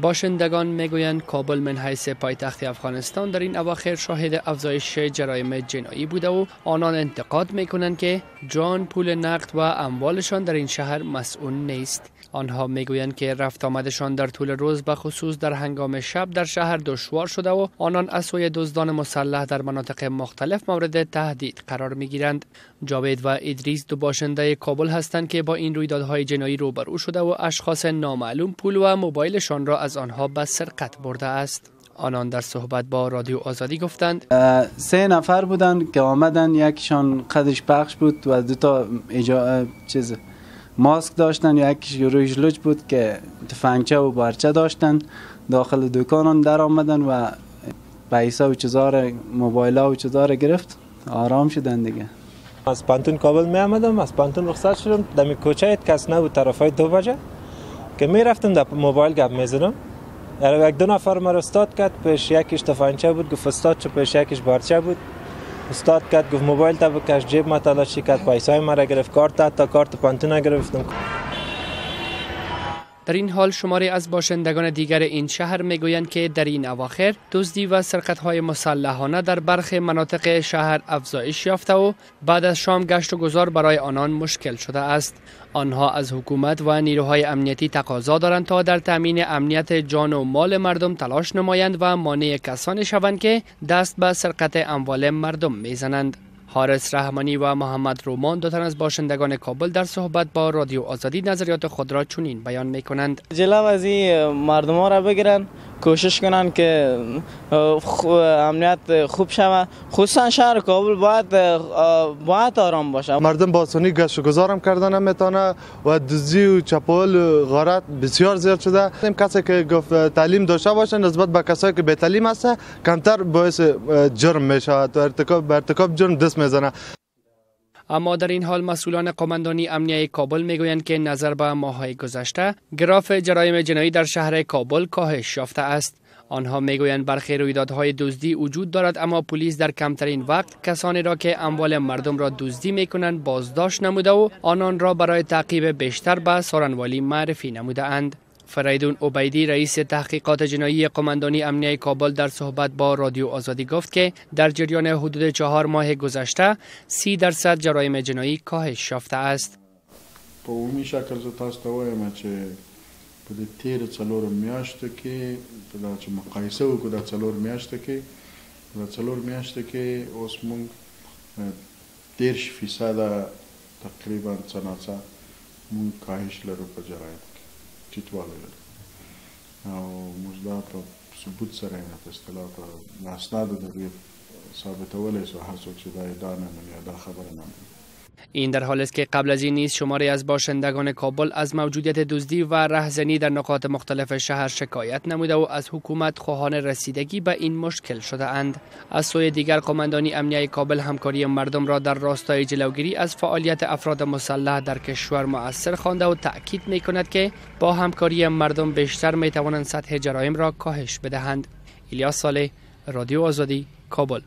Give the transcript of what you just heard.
باشندگان میگویند کابل من حیث پایتخت افغانستان در این اواخر شاهد افزایش جرایم جنایی بوده و آنان انتقاد میکنند که جان، پول نقد و اموالشان در این شهر مسئول نیست. آنها میگویند که رفت آمدشان در طول روز به خصوص در هنگام شب در شهر دشوار شده و آنان از سوی دزدان مسلح در مناطق مختلف مورد تهدید قرار میگیرند. جاوید و ادریس دو باشنده کابل هستند که با این رویدادهای جنایی روبرو شده و اشخاص نامعلوم پول و موبایلشان را از آنها به سرقت برده است. آنان در صحبت با رادیو آزادی گفتند: سه نفر بودند که آمدن، یکیشان قدش پخش بود و دو تا چیز ماسک داشتن، یکیش رویش لچ بود که تفنگچه و بارچه داشتن. داخل دکانان در آمدن و پیسه و چیزا، موبایل و چیزا گرفت، آرام شدن دیگه. از پانتون کابل می آمدم، از پانتون رخصت شدم، دمی کوچه کس نبود، طرفای 2 بجه که می رفتم در موبایل گپ میزدم، یک دو نفر مرا استاد کرد، پیش یکیش تفنگچه بود، گفت استاد چه، پیش یکیش بارچه بود، استاد کرد، گفت موبایل تا بکش، جیب ما تلاشی کرد، پیسای مرا گرفت، کارت تا کارت پانتون گرفتم. در این حال شماری از باشندگان دیگر این شهر میگویند که در این اواخر دزدی و سرقت‌های مسلحانه در برخی مناطق شهر افزایش یافته و بعد از شام گشت و گذار برای آنان مشکل شده است. آنها از حکومت و نیروهای امنیتی تقاضا دارند تا در تامین امنیت جان و مال مردم تلاش نمایند و مانع کسانی شوند که دست به سرقت اموال مردم میزنند. حارس رحمانی و محمد رومان دو تن از باشندگان کابل در صحبت با رادیو آزادی نظریات خود را چنین بیان میکنند: جلو از این مردم ها را بگیرن، کوشش کنن که امنیت خوب شود، خصوصا شهر کابل باید آرام باشه. مردم با آسانی گشت و گذارم کردن نمیتونه و دزدی و چپاول و غارت بسیار زیاد شده. کسی که گفت تعلیم داشته باشه نسبت به کسایی که بی تعلیم هست کمتر باعث جرم میشود و ارتکاب جرم دست میزنه. اما در این حال مسئولان قماندانی امنیه کابل میگویند که نظر به ماه‌های گذشته گراف جرایم جنایی در شهر کابل کاهش یافته است. آنها میگویند برخی رویدادهای دزدی وجود دارد، اما پلیس در کمترین وقت کسانی را که اموال مردم را دزدی میکنند بازداشت نموده و آنان را برای تعقیب بیشتر به سارنوالی معرفی نموده اند. فریدون عبیدی رئیس تحقیقات جنایی قماندانی امنیه کابل در صحبت با رادیو آزادی گفت که در جریان حدود 4 ماه گذشته 30% جرایم جنایی کاهش یافته است. په عمومي شکل زه تاسو ته وایم چې په دې تېرو 4 میاشتو کې، دا چې مقایسه وکړو دا 4 میاشتو کې، دا 4 میاشتو کې اوس موږ 30% تقریبا څه ناڅه موږ کاهش لرو په جرایم کې، ټیټوالی لرو، او موږ دا په ثبوت سره یې په اصطلاح په اسنادو د دې ثابتولی شو، هر څوک چې دا ادعا نه مني یا دا خبره نه مني. این در حال است که قبل از این نیز شماری از باشندگان کابل از موجودیت دزدی و رهزنی در نقاط مختلف شهر شکایت نموده و از حکومت خواهان رسیدگی به این مشکل شده اند. از سوی دیگر قماندانی امنیه کابل همکاری مردم را در راستای جلوگیری از فعالیت افراد مسلح در کشور مؤثر خوانده و تأکید می کند که با همکاری مردم بیشتر می توانند سطح جرایم را کاهش بدهند. الیاس صالح، رادیو آزادی، کابل.